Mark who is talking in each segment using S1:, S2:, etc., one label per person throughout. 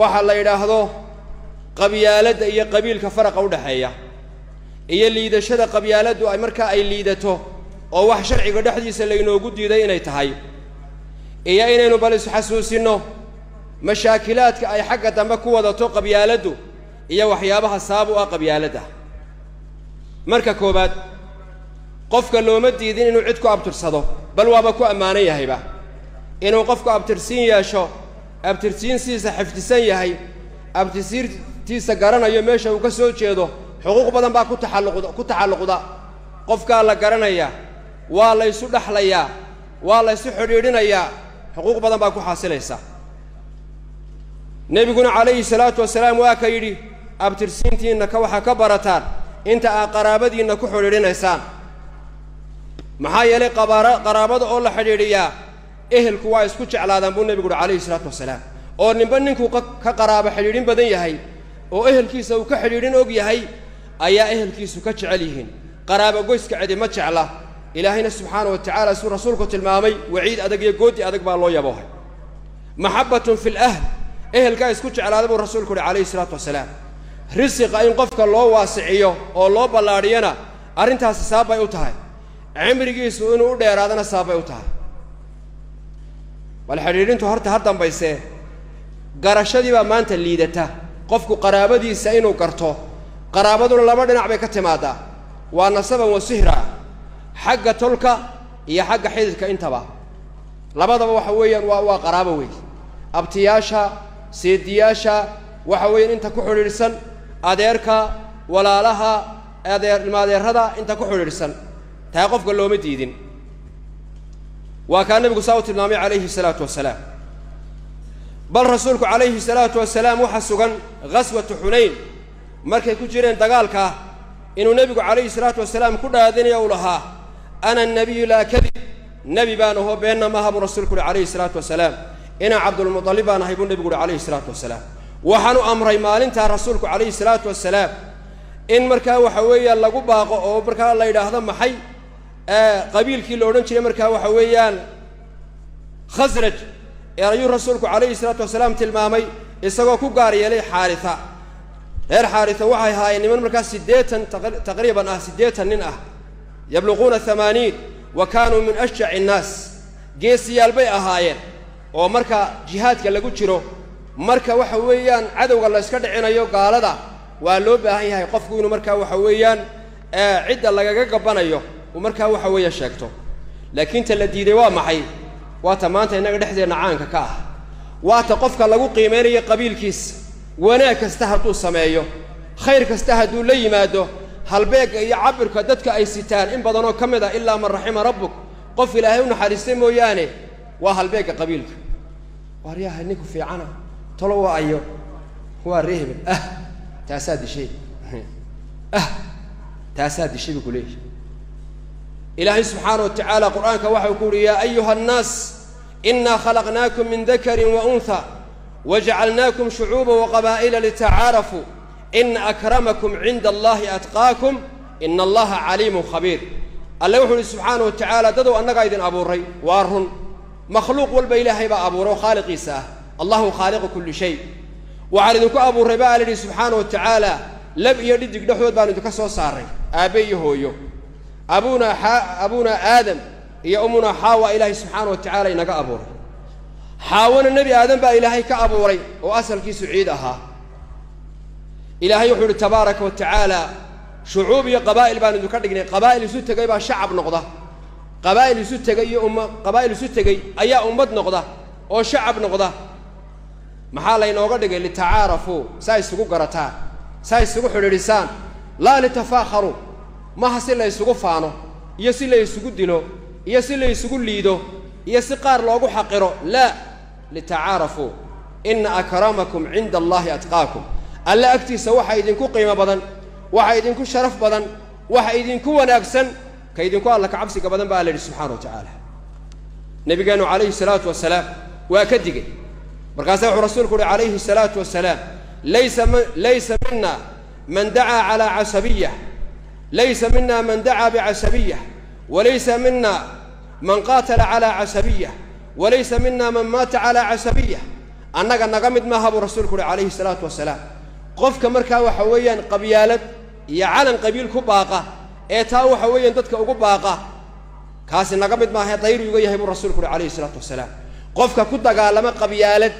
S1: Waxa la yidhaahdo qabyaaladda iyo qabiilka faraqa u dhexeeya iyo liidashada qabyaaladdu ay markaa ay liidato oo wax sharciga dhexdiisa laynoogu diiday inay tahay, iyo inaynu bal isxasuusinno mashaakilaadka ay xagga dambe ku wadato qabyaaladdu iyo waxyaabaha sabab u ah qabyaaladda. Marka koowaad, qofka looma diidin inuu cid ku abtirsado, bal waaba ku ammaanan yahayba inuu qofku abtirsiin yeesho, abtirsiintiisa xifdisan yahay, abtirsiintiisa garanayo meesha uu ka soo jeedo. Xuquuq badan baa ku taxalluqda qofkaa la garanayaa, waa la ysu dhexlayaa, waa la ysu xidhiidhinayaa, xuquuq badan baa ku xaasilaysa. Nebiguna calayhi salaatu wasalaam waa ka yidhi abtirsiintiinna ka waxaa ka barataan inta aad qaraabadiinna ku xidhiidhinaysaan. Maxaa yeelay qaraabada oo la xidhiidhiyaa ehelku waa isku jeclaadaan buu nebigu uhi calayhi salaatu wasalaam. Oo ninba ninkuu ka qaraabo xidhiidhin badan yahay oo ehelkiisa uu ka xidhiidhin og yahay ayaa ehelkiisu ka jecel yihiin. Qaraabo goyska cidi ma jecla. Ilaahayna subxaana wa tacaala suu rasuulku tilmaamay waciid adag iyo goodi adag baa loo yaboohay. Maxabbatun fi lahl, ehelkaa isku jeclaada buu rasuulku uhi calayhi salaatu wasalaam. Risiqa in qofka loo waasiciyo oo loo ballaadhiyana arrintaasi sabab bay u tahay, cimrigiisu inuu u dheeraadana sabab bay u tahay. Bal xidhiidhintu horta ha dambaysee, garashadii baa maanta liidata. Qofku qaraabadiisa inuu garto, qaraabaduna laba dhinac bay ka timaadaa, waa nasaban wa sihra, xagga tolka iyo xagga xididka intaba. Labadaba waxa weeyaan waa qaraabo wey. Abtiyaasha, seediyaasha, waxa weeyaan inta ku xidhiidhsan, adeerka, walaalaha, adeer ilmaadeerrada inta ku xidhiidhsan, taa qofka looma diidin. Waa kaa nebigu saa u tilmaamay calayhi salaatu wasalaam. Bal rasuulku calayhi salaatu wasalaam waxaa sugan ghaswatu Xunayn markay ku jireen dagaalka inuu nebigu calayhi salaatu wasalaam ku dhaadinaya uu lahaa ana nabiyu laa kadib, nebi baan ahoo beenna maaha buu rasuulku uhi calayhi salaatu wasalaam. Inaa Cabdulmutalib baan ahay buu nebigu uhi calayhi salaatu wasalaam. Waxaanu amray maalintaa rasuulku calayhi salaatu wasalaam in markaa waxa weeyaan lagu baaqo oo markaa la yidhaahdo maxay qabiilkii la odhan jiray markaa waxa weeyaan Khasraj ee ayuu rasuulku calayhi salaatu wasalaam tilmaamay isagoo ku gaar yeelay Xaaritha. Reer Xaaritha waxay ahaayeen niman markaa 80 taqriiban ah, 80 nin ah, yabluquuna 80 wa kaanuu min ashjaci innaas. Geesiyaal bay ahaayeen oo marka jihaadka lagu jiro, marka waxa weeyaan cadowga la yska dhicinayo gaalada, waa loo baahan yahay qofku inuu markaa waxa weeyaan cidda lagaga gabbanayo uu markaa waxa weeye sheegto. Laakiin ta la diiday waa maxay? Waa ta maanta innaga dhexdeenna caanka ka ah, waa ta qofka lagu qiimeynayo qabiilkiisa. Wanaag kasta hadduu sameeyo, khayr kasta hadduu la yimaado, halbeegga iyo cabirka dadka ay sitaan in badanoo ka mid ah ilaa man raxima rabbuk, qof ilaahay u naxariistay mooyaane, waa halbeegga qabiilka. Waaryaha ninku fiicana tolo waa ayo, waa ree hebel, ah taasaa dishay, ah taasaa dishay buu ku leeyahy. Ilaahay subxaana wa tacaala qur'aanka waxau ku uhi yaa ayuha annaas innaa khalaqnaakum min dakarin wa untha wajacalnaakum shucuuba waqabaa'ila litacaarafuu ina akramakum cinda allahi atqaakum ina allaha caliimun khabiir. Alle wuxuu uhi subxaana wa tacaala dadow annagaa idin abuuray. Waa run, makhluuq walba ilaahay baa abuuray oo khaaliqiisa ah, allahu khaaliqu kulli shay. Waxaan idinku abuurray baa alla yidhi subxaana wa tacaala lab iyo dhidig dhexdood baanu idinka soo saaray, aabbe iyo hooyo, abuunaa Aadam iyo ummunaa Xaawa ilaahay subxaana wa tacaala inaga abuuray. Xaawana nebi Aadam baa ilaahay ka abuuray oo asalkiisu ciid ahaa. Ilaahay wuxuu uhi tabaaraka wa tacaala shucuub iyo qabaa'il baanu idinka dhignay. Qabaa'il isu tegay baa shacab noqda, qabaa'il isu tegay iyo umma, qabaa'il isu tegey ayaa ummad noqda oo shacab noqda. Maxaa laynooga dhigay? Litacaarafuu, saa isugu garataan, saa isugu xidhiidhisaan, laa litafaakharuu. Maha si la ysugu faano iyo si la ysugu dilo iyo si la ysugu liido iyo si qaar loogu xaqiro, laa, litacaarafuu ina akramakum cinda allahi atqaakum. Alle agtiisa waxa idinku qiimo badan, waxa idinku sharaf badan, waxa idinku wanaagsan ka idinku alla ka cabsiga badan baa alla yidhi subxana wa tacaala. Nabigeennu calayhi salaatu wasalaam waa ka digay. Markaasaa wuxuu rasuulku uhi calayhi salaatu wasalaam laysa mina man dacaa calaa casabiyah, laysa mina man dacaa bicasabiyah, walaysa mina man qaatala calaa casabiyah, walaysa mina man maata calaa casabiyah. Annaga naga mid maaha buu rasuulku uhi calayhi salaatu wasalaam. Qofka markaa waxa weeyaan qabyaalad iyo calan qabiil ku baaqa ee taa waxa weeyaan dadka ugu baaqa, kaasi naga mid maaha, dayru iga yahay buu rasuulku uhi calayhi salaatu wasalaam. Qofka ku dagaalama qabyaalad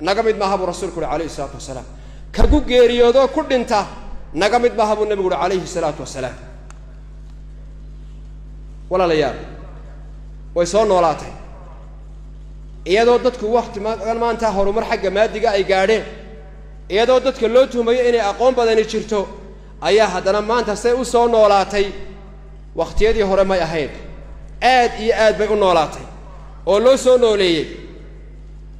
S1: naga mid maaha buu rasuulku uhi calayhi salaatu wasalaam. Kagu geeriyoodoo ku dhinta naga mid maaha buu nebigu uhi calayhi salaatu wasalaam. Walaalayaal, way soo noolaatay iyadoo dadku wakti maanta horumar xagga maadiga ay gaadheen, iyadoo dadka loo tuhmayo inay aqoon badani jirto, ayaa haddana maanta say u soo noolaatay wakhtiyadii hore may ahayn. Aad iyo aad bay u noolaatay oo loo soo nooleeyey.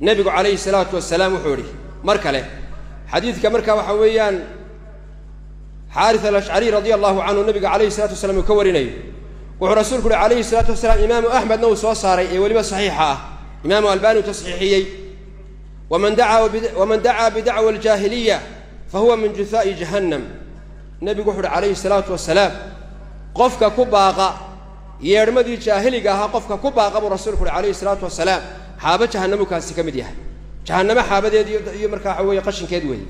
S1: Nebigu calayhi salaatu wasalaam wuxuu idhi mar kale xadiidka markaa waxa weeyaan Xaaris Alashcari radia allahu canhu nebiga calayhi salatu wasalaam uu ka warinayo, wuxuu rasuulku uhi calayhi salaatu wasalaam, imaamu Axmedna uu soo saaray ee weliba saxiixa ah, imaamu Albani uu tasxiixiyey: Waman dacaa bidacwa aljaahiliya fa huwa min juhaa'i jahannam. Nebigu wuxu uhi calayhi salaatu wasalaam, qofka ku baaqa yeedhmadii jaahiliga ahaa, qofka ku baaqa buu rasuulku uhi calayhi salaatu wasalaam, xaaba jahannamukaasi ka mid yahay, jahannamo xaabadeed iyo markaa waxa weeye qashinkeed weeye.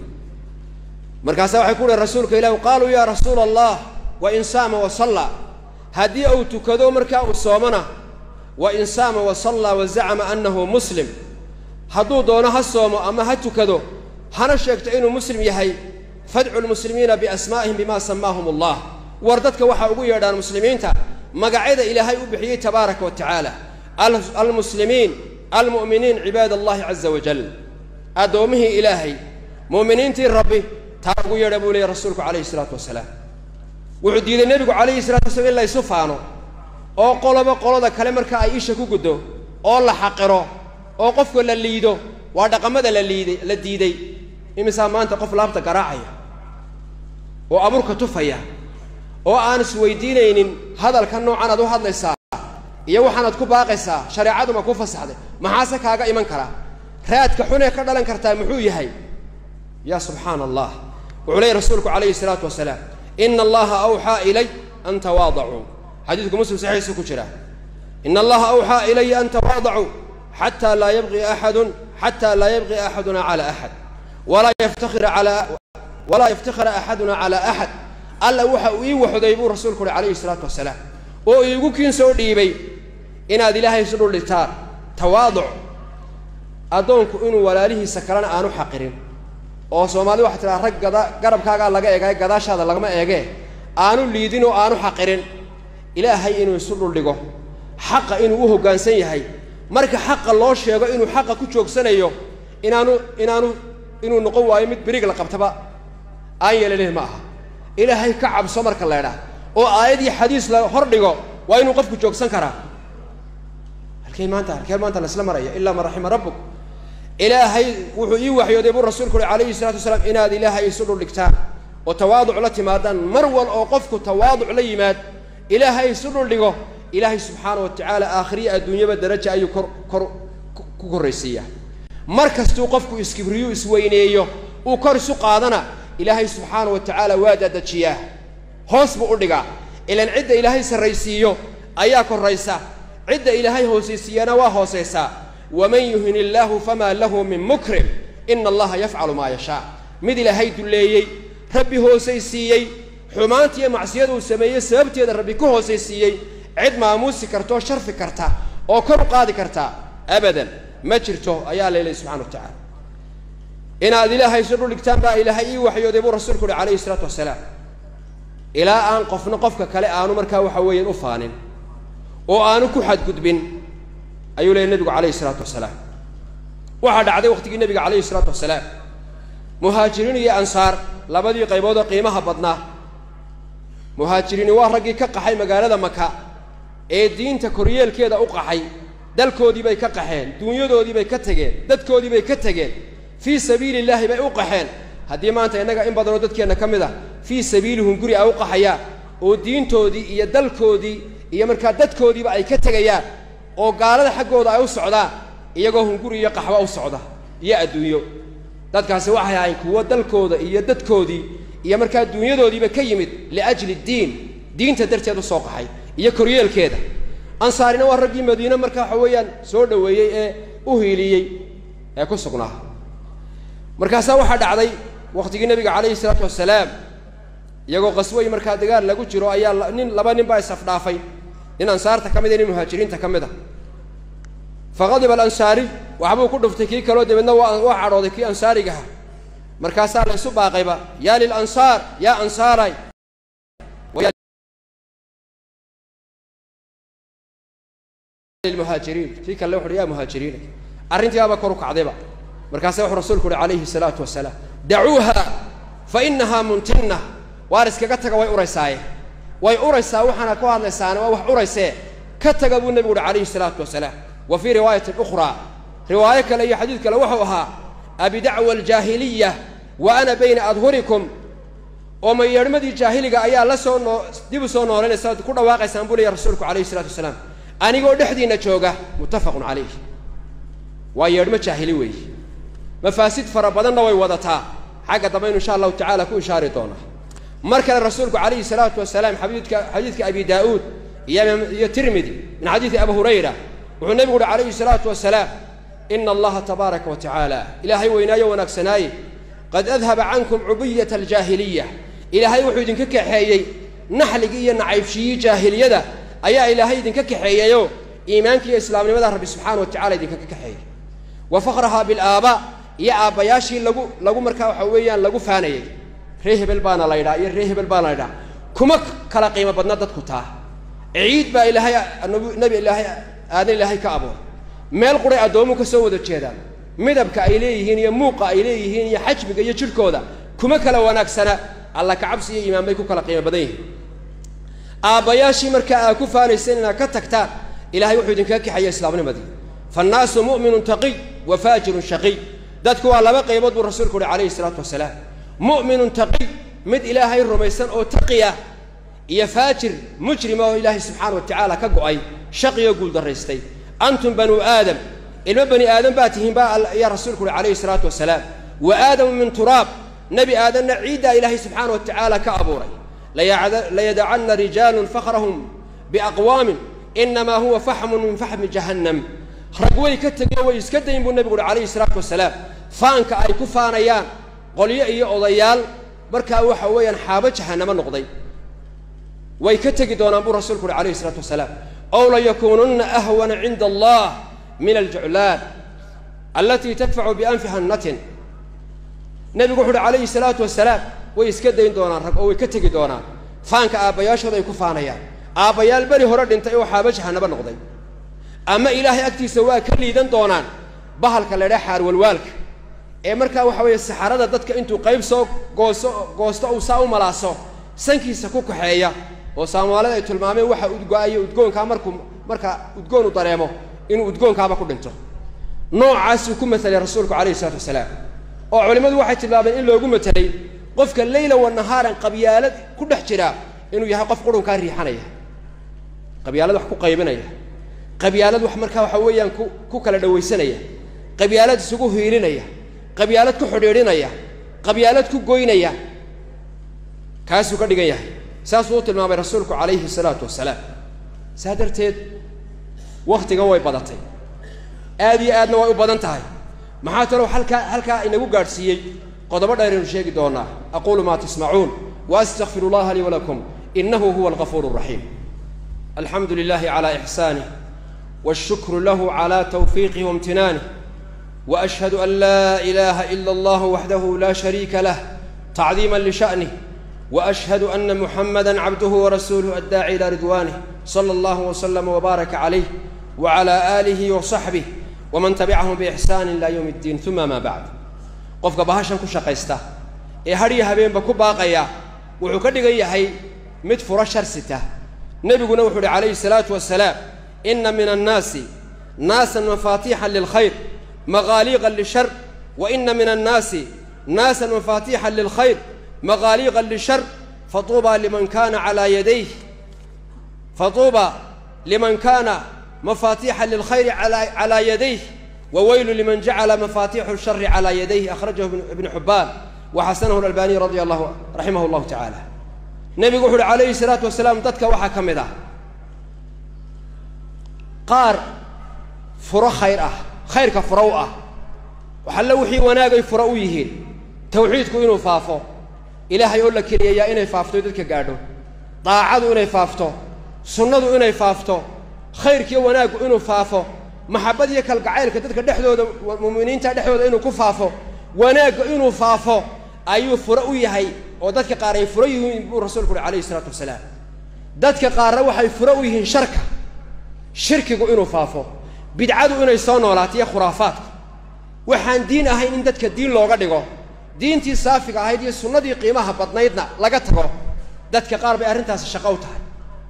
S1: Markaasaa waxay ku uhi rasuulka ilahu, qaaluu yaa rasuula Allah, wa in saama wa sallaa, haddii uu tukado markaa uu soomona, wa in saama wa sallaa wa zacama annahu muslim, hadduu doono ha soomo ama ha tukado, hana sheegto inuu muslim yahay. Fadcu lmuslimiina biasmaa'ihim bima samaahum Allah. War dadka waxaa ugu yeedhaan muslimiinta magacyada Ilaahay u bixiyey tabaaraka wa tacaala, almuslimiin, almu'miniin, cibaad Allahi caza wajal, addoommihii Ilaahay, mu'miniintii Rabbi, taa ugu yeedha buu leeyay rasuulku calayhi salaatu wasalaam. Wuxuu diiday nebigu calayhi salatu wasalaam in la ysu faano oo qoloba qolada kale marka ay isha ku guddo oo la xaqiro oo qofka la liido. Waa dhaqamada la liiday, la diiday. Imisaa maanta qof laabta garaacaya oo abuurka tufaya oo aan isweydiinaynin hadalka noocan aad u hadlaysaa iyo waxaanaad ku baaqaysaa shareecadu ma ku fasaxday, maxaase kaaga iman karaa, raadka xunee ka dhalan kartaa muxuu yahay? Ya subxaana Allah! Wuxuu leeyay rasuulku calayhi salaatu wasalaam: ina Allaha awxaa ilay an tawaadacuu. Xadiidku Muslim saxiixiisa ku jira. Ina Allaha awxaa ilaya an tawaadacuu xataa laa yabqi axadun, xataa laa yabqi axaduna cala axad, walaa yaftakhira axaduna cala axad. Alla waxa uu ii waxday buu rasuulku uhi calayhi salaatu wasalaam oo iigu kiin soo dhiibay inaad Ilaahay isu dhuldhitaan, tawaaduc, addoonku inuu walaalihiisa kalena aanu xaqirin, oo Soomaalida waxay tidhaha rag gada garabkaagaa laga eegay, gadaashaada lagama eegee, aanu liidin oo aanu xaqirin, Ilaahay inuu isu dhuldhigo, xaqa inuu u hoggaansan yahay, marka xaqa loo sheego inuu xaqa ku joogsanayo, inaanu inuu noqon waayo mid beriig la qabtaba aan yeelanayn. Ma aha Ilaahay ka cabso marka leedhaah oo aayad iyo xadiis la hor dhigo, waa inuu qofku joogsan karaa. Halkee maanta, halkee maanta laisla maraya? Ilaa man raxima rabbuk. Ilaahay wuxuu ii waxyooday buu rasuulku uhi calayhi salatu wasalaam inaad Ilaahay isu dhuldhigtaan oo tawaaduc la timaadaan. Mar wal oo qofku tawaaduc la yimaad, Ilaahay isu dhuldhigo, Ilaahay subxaana wa tacaala aakhiriya adduunyaba daraja ayuu kor ku korraysiiyaa. Mar kastuu qofku iskibriyu, isweyneeyo, uu kor isu qaadana, Ilaahay subxaana wa tacaala waa daadajiyaa, hoos buu u dhigaa. Ilaan cidda Ilaahay sarraysiiyo ayaa korraysa, cidda Ilaahay hoosaysiiyana waa hoosaysaa. Waman yuhin illaahu famaa lahu min mukrim, ina Allaha yafcalu maa yashaa. Mid Ilaahay dulleeyey, Rabbi hoosaysiiyey, xumaanta iyo macsiyada uu sameeyey sababteeda Rabbi ku hoosaysiiyey, cid maamuusi karta oo sharfi karta oo kor u qaadi karta abadan ma jirto ayaa la leeyay subxana wa tacaala. Inaad Ilaahay isu dhuldhigtaan baa Ilaahay ii waxyooday buu rasuulku uhi calayhi isalaatu wasalaam, ilaa aan qofna qofka kale aanu markaa waxa weeyaan u faanin oo aanu ku xadgudbin, ayuu leeyay nebigu calayhi isalaatu wasalaam. Waxaa dhacday waqtigii nebiga calayhi isalaatu wasalaam muhaajiriin iyo ansaar, labadii qaybood oo qiimaha badnaa. Muhaajiriini waa raggii ka qaxay magaalada Maka ee diinta koryeelkeeda u qaxay. Dalkoodii bay ka qaxeen, duunyadoodii bay ka tegeen, dadkoodii bay ka tegeen, fii sabiili illaahi bay u qaxeen. Haddii maanta innaga in badanoo dadkeenna ka mid ah fii sabiilihum guri ay u qaxayaan oo diintoodii iyo dalkoodii iyo markaa dadkoodiiba ay ka tegayaan oo gaalada xaggooda ay u socdaan iyagoo hunguri iyo qaxwo u socda iyo adduunyo, dadkaasi waxay ahayn kuwo dalkooda iyo dadkoodii iyo markaa duunyadoodiiba ka yimid liajli diin, diinta darteed u soo qaxay iyo koryeelkeeda. Ansaarina waa raggii Madiine markaa waxa weeyaan soo dhoweeyey ee u hiiliyey ee ku sugnaa. Markaasaa waxaa dhacday waqtigii nabiga calayhi salaatu wasalaam iyagoo qasway markaa dagaal lagu jiro ayaa nin laba nin baa isafdhaafay, nin ansaarta ka mid ah, nin muhaajiriinta ka mid ah. Faqadiba alansaariy, waxbuu ku dhuftay kii kaloo, dabeedna waa cadhooday kii ansaarigaha. Markaasaa la isu baaqayba, yaa lilansaar, yaa ansaaray, lilmuhaajiriin. Kii kale wuxu uhi yaa muhaajiriin. Arrintii baaba kor u kacdayba. Markaasaa wuxuu rasuulku uhi calayhi salaatu wasalaam, dacuuha fa inahaa muntinna, waar iskaga taga, way uraysaaye, way uraysaa, waxaana ku hadlaysaana waa wax uraysee, ka taga buu nebigu uhi calayhi salaatu wasalaam. Wa fii riwaayatin ukhraa, riwaayo kale iyo xadiid kale wuxuu ahaa, abidacwa aljaahiliya wa ana bayna adhurikum, oo ma yeedhmadii jaahiliga ayaa la soo noo dib u soo noolanaysa ku dhawaaqaysaan buu leeyahy rasuulku calayhi salaatu wasalaam, anigoo dhexdiinna jooga. Muttafaqun calayh. Waa yeedhmo jaahili weeye, mafaasid fara badanna way wadataa, xagga dambe aynu insha allahu tacala ku ishaari doonaa. Mar kale rasuulku calayhi salaatu wasalaam xadiidka abi daa'uud iyo Tirmidi min xadiidi Abi Hurayra wuxuu nebigu uhi calayhi salaatu wasalaam, ina allaha tabaaraka wa tacaala, ilaahay weynaayo wanaagsanaaye, qad adhaba cankum cubiyata aljaahiliya, ilaahay wuxuu idinka kaxeeyey naxligii iyo nacaybshiyii jaahiliyada ayaa ilaahay idinka kaxeeyeyoo iimaanka iyo islaamnimada rabbi subxaana wa tacala idinkaga kaxeeyey. Wa fakhrahaa bilaabaa, iyo aabbayaashii lagu markaa waxa weeyaan lagu faanayey, ree hebel baana laydhaa iyo ree hebel baana laydhaa, kuma kala qiimo badna dadku. Taa ciid baa ilaahay nebi ilaahay aadan ilaahay ka abuuray, meel quray addoomuhu ka soo wada jeedaan, midabka ay leeyihiin iyo muuqa ay leeyihiin iyo xajmiga iyo jidhkooda kuma kala wanaagsana, alla kacabsi iyo iimaan bay ku kala qiimo badan yihiin. Aabbayaashii markaa aa ku faanayseen inaad ka tagtaan, ilahay wuxuu idinkaga kaxeeyey islaamnimadii. Faannaasu mu'minun taqiy wa faajirun shaqiy, dadku waa laba qaybood buu rasuulku uhi calayhi salaatu wasalaam, mu'minun taqiy, mid ilaahay rumaysan oo taqiya, iyo faajir mujrima oo ilaahay subxaana wa tacaala ka go'ay, shaqiyoo guuldarraystay. Antum banuu aadam, ilmo bani aadam baa tihiin baa ayaa rasuulku uhi calayhi salaatu wasalaam. Wa aadamu min turaab, nebi aadanna ciiddaa ilaahay subxaana wa tacaala ka abuuray. Layadacanna rijaalun fakhrahum biaqwaamin inamaa huwa faxmun min faxmi jahannam, rag way ka tegeen, way iska dayn buu nebigu uhi calayhi salaatu wasalaam, faanka ay ku faanayaan qolyo iyo odayaal markaa waxa weeyaan xaabo jahannamo noqday, way ka tegi doonaan buu rasuulku uhi calayhi salaatu wasalaam. Ow layakuununna ahwana cinda allah min aljuclaan allatii tadfacu bianfiha natin. Nebigu wuxu uhi calayhi salaatu wasalaam, way iska dayn doonaan rag oo way ka tegi doonaan faanka aabbayaashooda ay ku faanayaan, aabbayaal beri hore dhintay oo xaabo jahannamo noqday, ama ilaahay agtiisa waa ka liidan doonaan bahalka la ydhaha xaarwalwaalka ee markaa waxa weeye saxarada dadka intuu qayb soo gooso goosto uu saa u malaaso sankiisa ku kaxeeya, oo soomaalida ay tilmaameen waxa udgo-ayo udgoonkaa markuu markaa udgoon u dareemo inuu udgoonkaaba ku dhinto. Noocaasuu ku matalay rasuulku calayhi isalaatu wasalaam, oo culimmadu waxay tilmaameen in loogu matelay qofka leyla wa nahaaran qabyaalad ku dhex jira inuu yahay qof qurunkaa riixanaya, qabyaalad wax ku qaybinaya, qabyaalad wax markaa waxa weeyaan ku kala dhawaysanaya, qabyaalad isugu hiilinaya, qabyaalad ku xidhiidhinaya, qabyaalad ku goynaya, kaasuu ka dhigan yahay. Saasuu u tilmaamay rasuulku calayhi salaatu wasalaam. Saa darteed wakhtigan way badatay, aad iyo aadna way u badan tahay. Maxaa talow halkaa inagu gaadhsiiyey? Qodobo dheer aynu sheegi doonaa. Aquulu maa tasmacuun wa astakfiru allaha lii walakum inahu huwa algafuur الraxiim. Alxamdu lilahi calى ixsaanih wاshukru lahu calى tawfiiqih waimtinaanih, وأشhهd أn lا إلaha إlا اllah waxdah la شhariika lah تacdiima لشhأnih, وأشhهd أna muxamada cabduh وrasuuluh addaaci ilى ridwanih, slى اllah وslma وbaaraka عalayh وعlى آlih وصaxbih wman tabicahum bإxsani ilى ywm اddiin, uma ma bacd. Qofka bahashan ku shaqaysta ee hadhiyo habeenba ku baaqaya wuxuu ka dhigan yahay mid furo shar sita. Nebiguna wuxu uhi calayhi الsalaatu wasalaam, ina min annaasi naasan mafaatiixa lilkhayr maqaaliiqa lishar, wa ina min annaasi naasan mafaatiixa lilkhayr maqaaliiqa lishar, fatuuba liman kana calaa yadayh, fatuuba liman kaana mafaatiixa lilkhayri calaa yadayh, waweylu liman jacala mafaatiixu shari calaa yadayh. Akhrajahu ibnu xubbaan waxasanahu alalbaniy radia allahu raximah allahu tacaala. Nebigu wuxu uhi calayhi salaatu wasalaam, dadka waxaa ka mid ah qaar furo khayr ah, khayrka furow ah, Waxalle wixii wanaagay fura u yihiin, tawxiidku inuu faafo, ilaahay oo la keliyayaa inay faafto dadka gaadho, daacadu inay faafto, sunnadu inay faafto, khayrkiiyo wanaaggu inuu faafo, maxabad iyo kalgacaylka dadka dhexdooda mu'miniinta dhexdooda inuu ku faafo, wanaagga inuu faafo ayuu fura u yahay. Oo dadka qaar ay fura yihiin buu rasuulku uhi calayhi isalaatu wasalaam. Dadka qaarna waxay fura u yihiin sharka, shirkigu inuu faafo, bidcadu inay soo noolaato iyo khuraafaadku. Waxaan diin ahayn in dadka diin looga dhigo, diintii saafiga ahayd iyo sunnadii qiimaha badnaydna laga tago. Dadka qaar bay arrintaasi shaqo u tahay.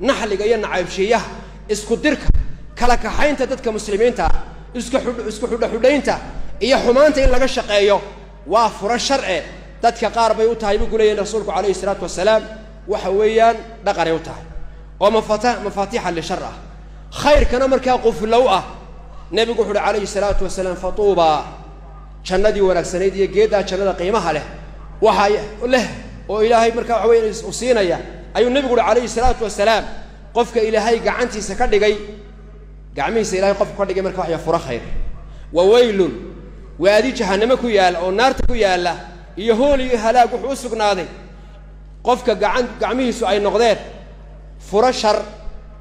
S1: Naxliga iyo nacaybshiiyaha, isku dirka, kala kaxaynta dadka muslimiinta ah, isku xudhaxudhaynta iyo xumaanta in laga shaqeeyo waa furo sharce. Dadka qaar bay u tahay buu ku leeyahay rasuulku calayhi isalaatu wasalaam. Waxa weeyaan dhaqanay u tahay oo mafaatiixa lishar ah, khayrkana markaa quflow ah. Nebigu wuxu uhi calayhi salaatu wasalaam: fatuubaa, jannadii wanaagsanayd iyo geeddaa jannada qiimaha leh waxaa leh oo ilaahay markaa waxa weya u siinaya ayuu nebigu uhi calayhi salaatu wasalaam, qofka ilaahay gacantiisa ka dhigay, gacmihiisa ilahay qofka ka dhigay marka waxya furo khayr. Wa weylun, waadi jahannamo ku yaalla oo naarta ku yaalla iyo hool iyo halaag wuxuu u sugnaaday qofka gacmihiisu ay noqdeen furo shar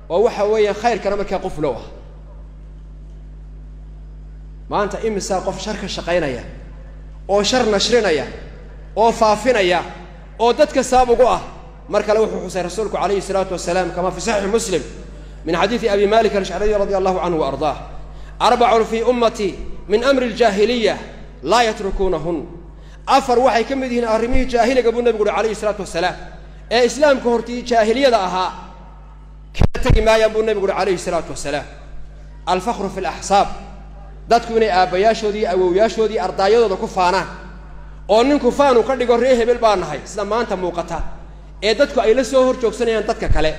S1: oo waxa weeyaan khayrkana markaa quflow ah. Maanta imisaa qof shar ka shaqaynaya oo shar nashrinaya oo faafinaya oo dadka sabab ugu ah. Mar kale wuxuu xusay rasuulku calayhi salaatu wasalaam, kama fi saxiixi Muslim min xadiidi Abi Malik Alashcariy radia allahu canhu wa ardaah: arbacun fii ummatii min amri aljaahiliya laa yatrukuunahun. Afar waxay ka mid yihiin arrimihii jaahiliga buu nebigu uhi calayhi salaatu wasalaam, ee islaamka hortii jaahiliyada ahaa, kala tegi maayaan buu nebigu uhi calayhi salaatu wasalaam. Alfakru fi alaxsaab, dadku inay aabbayaashoodii iyo awowyaashoodii ardaayadooda ku faanaan, oo ninku faanu ka dhigo ree hebel baa nahay, sida maanta muuqata ee dadku ay la soo hor joogsanayaan dadka kale.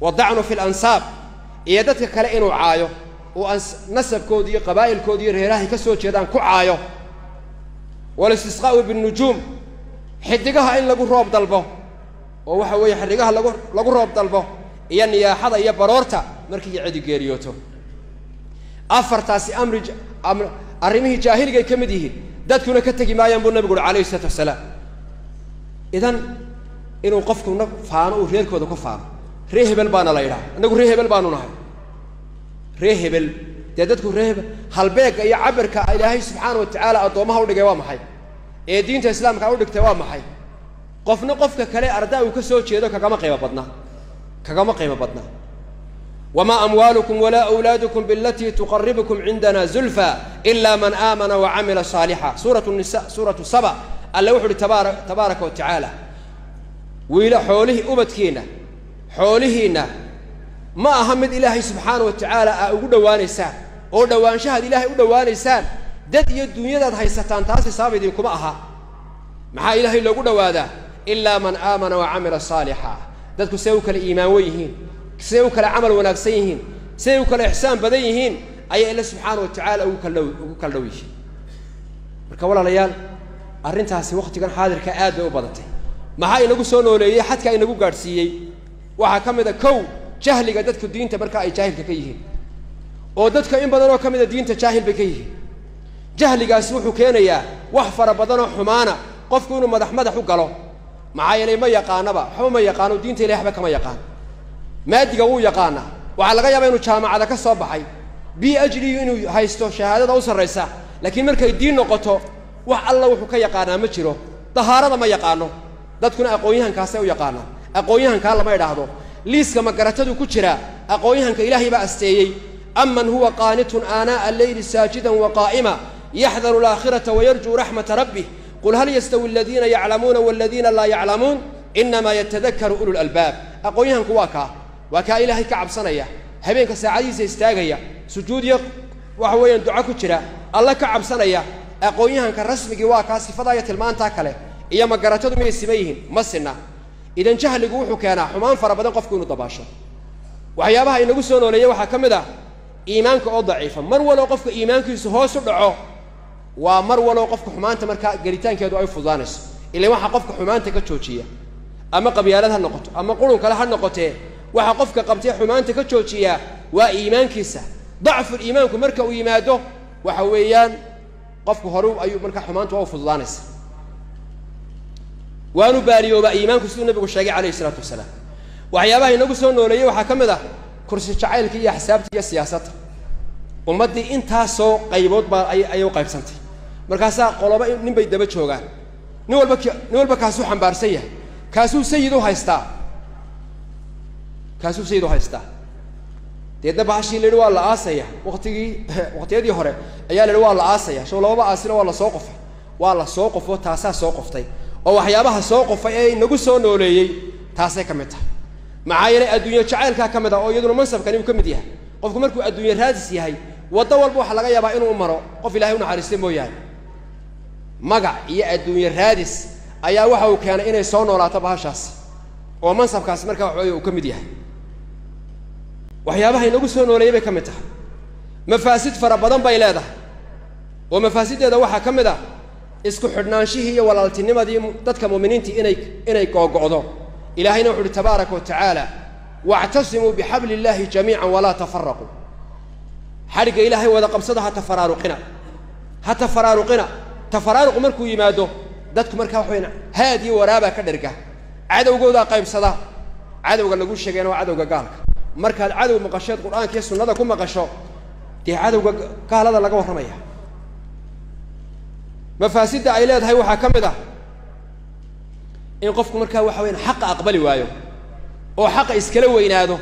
S1: Wadacnu fi lansaab, iyo dadka kale inuu caayo oo nasabkoodi iyo qabaa'ilkoodi iyo reerahay ka soo jeedaan ku caayo. Walistisqaa'u binnujuum, xidigaha in lagu roob dalbo, oo waxa weeye xidigaha lagu roob dalbo, iyo niyaaxada iyo baroorta markii cidi geeriyooto. Afartaasi amri arrimihii jaahiligay ka mid yihiin, dadkuna ka tegi maayaan buu nabigu uhi calayhi isalaatu wasalaam. Idan inuu qofku faano uu reerkooda ku faano, ree hebel baana la yidhaha, innagu ree hebel baanu nahay, ree hebel. Dee dadku ree hebel halbeegga iyo cabirka ilaahay subxaana wa tacaala addoommaha udhigay waa maxay? Ee diinta islaamka u dhigtay waa maxay? Qofna qofka kale ardaa uu ka soo jeedo kagama qiimo badna, kagama qiimo badna. Wamaa amwaalukum walaa awlaadukum bilatii tuqaribukum cindana zulfa ila man aamana wa camila saalixa. Suuratu nisa, suuratu saba, alle wuxu uhi tabaaraka wa tacaala: wiila xoolihii ubadkiinna xoolihiinna ma aha mid ilaahay subxaana wa tacaala aa ugu dhowaanaysaan, oo dhowaanshahaad ilaahay u dhowaanaysaan dad iyo dunyadaad haysataan taasi sabab idinkuma aha. Maxaa ilaahay loogu dhowaadaa? Ilaa man aamana wa camila saalixa. Dadku see u kala iimaan wen yihiin, siday u kala camal wanaagsan yihiin, siday u kala ixsaan badan yihiin ayay ille subxaana wa tacaala ugu kala dhow yihiin. Marka walaalayaal, arrintaasi wakhtigan xaadirka aad bay u badatay. Maxaa inagu soo nooleeyey, xadkaa inagu gaadhsiiyey? Waxaa ka mid a kow, jahliga dadku diinta marka ay jaahilka ka yihiin, oo dadka in badan oo ka mida diinta jaahil bay ka yihiin. Jahligaasi wuxuu keenayaa wax fara badanoo xumaana, qofku inuu madax madax u galo. Maxaa yeelay ma yaqaanaba, waxba ma yaqaano, diinta ilahi waxba kama yaqaan. Maadiga wuu yaqaanaa, waxaa laga yaabaa inuu jaamacada ka soo baxay, PhD inuu haysto, shahaadada u sarraysa, laakiin markay diin noqoto wax alla wuxuu ka yaqaanaa ma jiro. Dahaarada ma yaqaano, dadkuna aqoon-yahankaasay u yaqaanaan. Aqoon-yahankaa lama idhaahdo, liiska magaratadu ku jiraa. Aqoon-yahanka ilaahay baa asteeyey: aman huwa qaanitun aanaa'a alleyli saajidan wa qaa'ima yaxdaru alaakhirata wayarjuu raxmata rabbih qul hal yastawi aladiina yaclamuuna waladiina laa yaclamuun inamaa yatadakaru ulu lalbaab. Aqoon-yahanku waa kaa, waa kaa ilaahay ka cabsanaya, habeenka saacadihiisa istaagaya, sujuudiyo waxa weeyaan duco ku jira, alla ka cabsanaya. Aqoon-yahanka rasmigii waa kaa. Sifadaa iyo tilmaantaa kale iyo magaratadu miyay siman yihiin? Ma sinna. Idan jahligu wuxuu keenaa xumaan fara badan qofku inuu dabaasho. Waxyaabaha inagu soo nooleeyey waxaa ka mid ah iimaanka oo daciifa. Mar waloo qofka iimaankiisu hoos u dhaco waa mar waloo qofka xumaanta markaa gelitaankeedu ay fududaanayso. Ilan waxaa qofka xumaanta ka joojiya, ama qabyaalad ha noqoto ama qurun kale ha noqotee, waxaa qofka qabtay xumaanta ka joojiyaa waa iimaankiisa. Dacful iimaanku marka uu yimaado waxa weeyaan Qofku hore ayuu markaa xumaantu waa u fududaanaysa. Waanu baaliyoobaa iimaanku siduu nabigu sheegay calayhi isalaatu wasalaam. Waxyaabaha inagu soo nooleeyey waxaa ka mid ah kursi jacaylka iyo axsaabta iyo siyaasadda. Ummaddii intaasoo qaybood baa ayay u qaybsantay. Markaasaa qoloba nin bay daba joogaan, nin walba kaasuu xambaarsan yahay, kaasuu sayid u haystaa, kaasuu sayid u haystaa. Deedna bahashii la yidhi waa la aasaya, waqtigii waqtiyadii hore ayaa la yidhi waa la aasaya, show lababa aasina waa la soo qofay, waa la soo qofo, taasaa soo qoftay. Oo waxyaabaha soo qofay ee inagu soo nooleeyey taasay ka mid tahay. Maxaa yeelay adduunyo jacaylkaa ka mid ah oo iyaduna mansabkani uu ka mid yahay. Qofku markuu adduunyo raadis yahay, waddo walba waxaa laga yaabaa inuu maro qof Ilaahay u naxariistay mooyaane. Magac iyo adduunyo raadis ayaa waxa uu keenay inay soo noolaato bahashaas, oo mansabkaasi markaa waxaweye uu ka mid yahay. Waxyaabaha inagu soo nooleeyey bay ka mid tahay. Mafaasid fara badan bay leedahay, oo mafaasiddeeda waxaa ka mid ah isku xidhnaanshihii iyo walaaltinimadii dadka mu'miniintii inay googo'do. Ilaahayna wuxu uhi tabaaraka wa tacaala, wactasimuu bixabli illaahi jamiican walaa tafaraquu. Xadhigga Ilaahay wada qabsada, ha tafaraaruqina, ha tafaraaruqina. Tafaraaruqu markuu yimaado dadku markaa waxa weyaan haad iyo waraabaa ka dherga, cadowgoodaa qaybsada. Cadowga lagu sheegayna waa cadowga gaalka. Markaad cadow maqasheed Qur'aanka iyo sunnada ku maqasho, dee cadowga gaalada laga warramaya. Mafaasidda ay leedahay waxaa ka mid ah in qofku markaa waxa weyaan xaqa aqbali waayo oo xaqa iskala weynaado,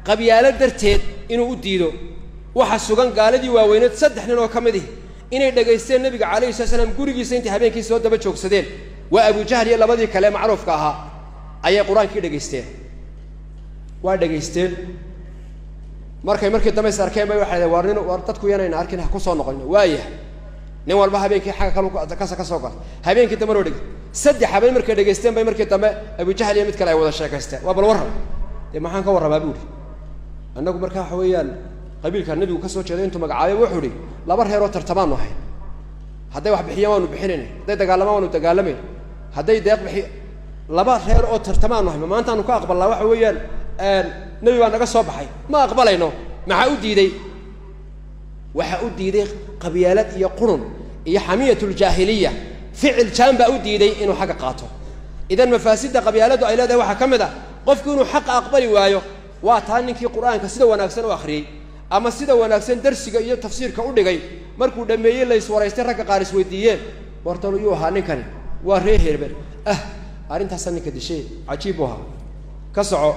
S1: qabyaalo darteed inuu u diido. Waxa sugan gaaladii waaweyneed 3 nin oo ka mid ihi inay dhegaysteen nabiga calayhi salatu wasalaam gurigiisa intay habeenkii soo daba joogsadeen. Waa Abujahl iyo labadii kale macruufka ahaa ayay qur-aankii dhegaysteen, waa dhegaysteen. Markay markii dambe is arkeen bay waxay war nin war dadku yanayna arkin ha ku soo noqon. Waayahay, nin walba habeenkii xagga kale kasa ka soo gala, habeenkii dambe loo dhegay. 3 habeen markay dhegaysteen bay markii dambe Abujahl iyo mid kale ay wada sheekaysteen. Waa bal warram, dee maxaan ka warramaa buuri. Annagu markaa waxa weeyaan qabiilka nabigu ka soo jeeday intuu magacaabay wuxuu idhi 2 reeroo tartamaanu ahayn, hadday wax bixiyaan waanu bixinayna, hadday dagaalamaan waanu dagaalamayn, hadday deeq bixi 2 reer oo tartamaanu ahayn, ma maantaanu ka aqbalnaa waxa weeyaan nebi baa naga soo baxay, ma aqbalayno. Maxaa u diiday? Waxaa u diiday qabyaalad iyo qurun iyo xamiyatuljaahiliya, ficil jaan baa u diiday inuu xagga qaato. Idan mafaasidda qabyaaladdu ay leedahay waxaa ka mid ah qofku inuu xaqa aqbali waayo. Waa taa ninkii Qur'aanka sida wanaagsan u akhriyey ama sida wanaagsan darsiga iyo tafsiirka u dhigay, markuu dhammeeyey la iswaraystay, ragga qaar isweydiiyeen, wartal yuu ahaa ninkani, waa reer herber ah, arrintaasaa ninka dishay, cajiib buu ahaa, ka soco.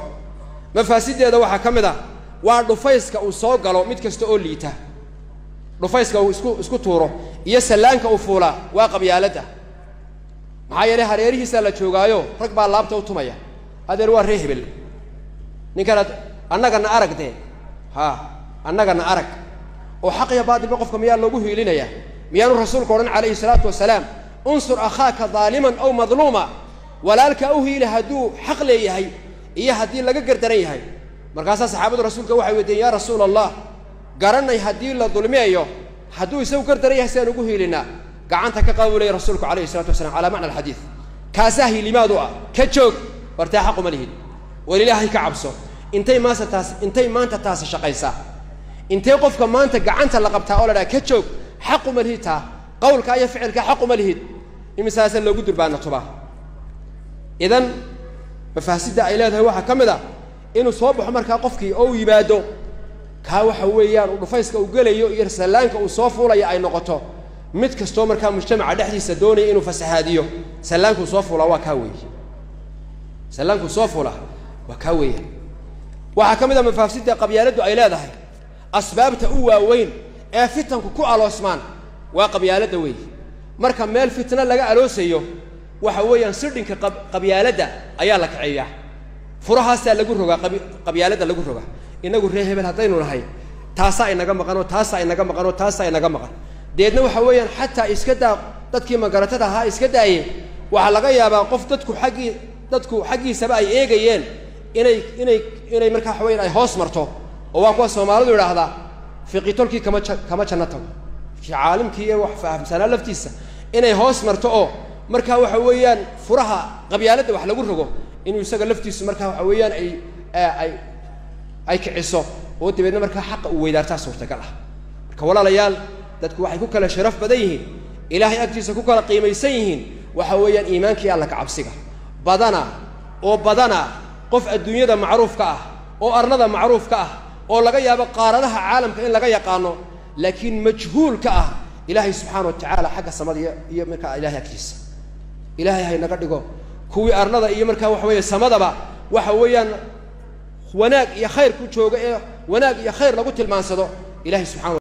S1: Mafaasiddeeda waxaa ka mid ah waa dhufayska uu soo galo mid kasta oo liita, dhufayska uu isku tuuro iyo sallaanka uu fuulaa waa qabyaaladda. Maxaa yeelay hareerihiisaa la joogaayo, rag baa laabta u tumaya, adeer waa reer hebel, ninkanaad annagana arag, dee ha annagana arag. Oo xaq iyo baatilba qofka miyaa loogu hiilinayaa? Miyaanu rasuulku odhan calayhi salaatu wasalaam, unsur akhaaka daaliman aw madluuma, walaalka u hiili hadduu xaq leeyahay iyo haddii laga gardaran yahay. Markaasaa saxaabadu rasuulka waxay weydiiyeen, yaa rasuula allah, garanay haddii la dulmiyayo, hadduu isagu gardaran yahay sidaan ugu hiilinaa? Gacanta ka qaba buu leeyay rasuulku calayhi salatu wasalaam calaa macna alxadiid. Kaasaa hiilimaad u ah, ka joog, bartaa xaquma lihid, war Ilaahay ka cabso. Intay maanta taas, intay maanta taasi shaqaysaa? Intee qofka maanta gacanta la qabtaa oo la dhaha ka joog, xaquma lihid, taa qowlka iyo ficilka xaquma lihid, imisaasa loogu durbaana tubaa? Idan mafaasidda ay leedahay waxaa ka mid ah inuu soo baxo markaa qofkii oo uu yimaado kaa waxa weeyaan uu dhufayska uu gelayo iyo sallaanka uu soo fuulaya ay noqoto mid kastoo markaa mujtamaca dhexdiisa doonaya inuu fasahaadiyo. Sallaankuu soo fuulaa waa kaa weeye, sallaankuu soo fuulaa waa kaa weeye. Waxaa ka mid ah mafaasidda qabyaaladdu ay leedahay, asbaabta u waaweyn ee fitanku ku aloosmaan waa qabyaaladda weeye. Marka meel fitna laga aloosayo waxa weeyaan sidhinka qabyaaladda ayaa la kaceeyaa, furahaasaa lagu rogaa, qabyaaladda lagu rogaa. Inagu reer hebel haddaynu nahay taasaa inaga maqan oo taasaa inaga maqan oo taasaa inaga maqan. Deedna waxa weeyaan xataa iska daa dadkii magaratada ahaa iska daaye, waxaa laga yaabaa qof dadku xaggiisaba ay eegayeen inay inay inay markaa waxa weyan ay hoos marto. Oo waa kuwa Soomaalidu idhaahdaa fiqitolkii kama janno tago, kii caalimkii iyo wax fahamsanaa laftiisa inay hoos marto oo markaa waxa weeyaan furaha qabyaaladda wax lagu rogo inuu isaga laftiisu markaa waxa weeyaan ay kiciso oo dabeedna markaa xaqa uu weydaartaa suurtagal ah. Marka walaalayaal, dadku waxay ku kala sharaf badan yihiin Ilaahay agtiisa ku kala qiimaysan yihiin waxa weeyaan iimaankii Alla ka cabsiga. Badana oo badana qof adduunyada macruufka ah oo arlada macruufka ah oo laga yaabo qaaradaha caalamka in laga yaqaano, laakiin majhuulka ah Ilaahay subxaana wa tacaala xagga samada iyo markaa Ilahay agtiisa. Ilaahay haynaga dhigo kuwii arlada iyo markaa waxa weeye samadaba waxa weeyaan wanaag iyo khayr ku jooga ee wanaag iyo khayr lagu tilmaansado. Ilahay subxana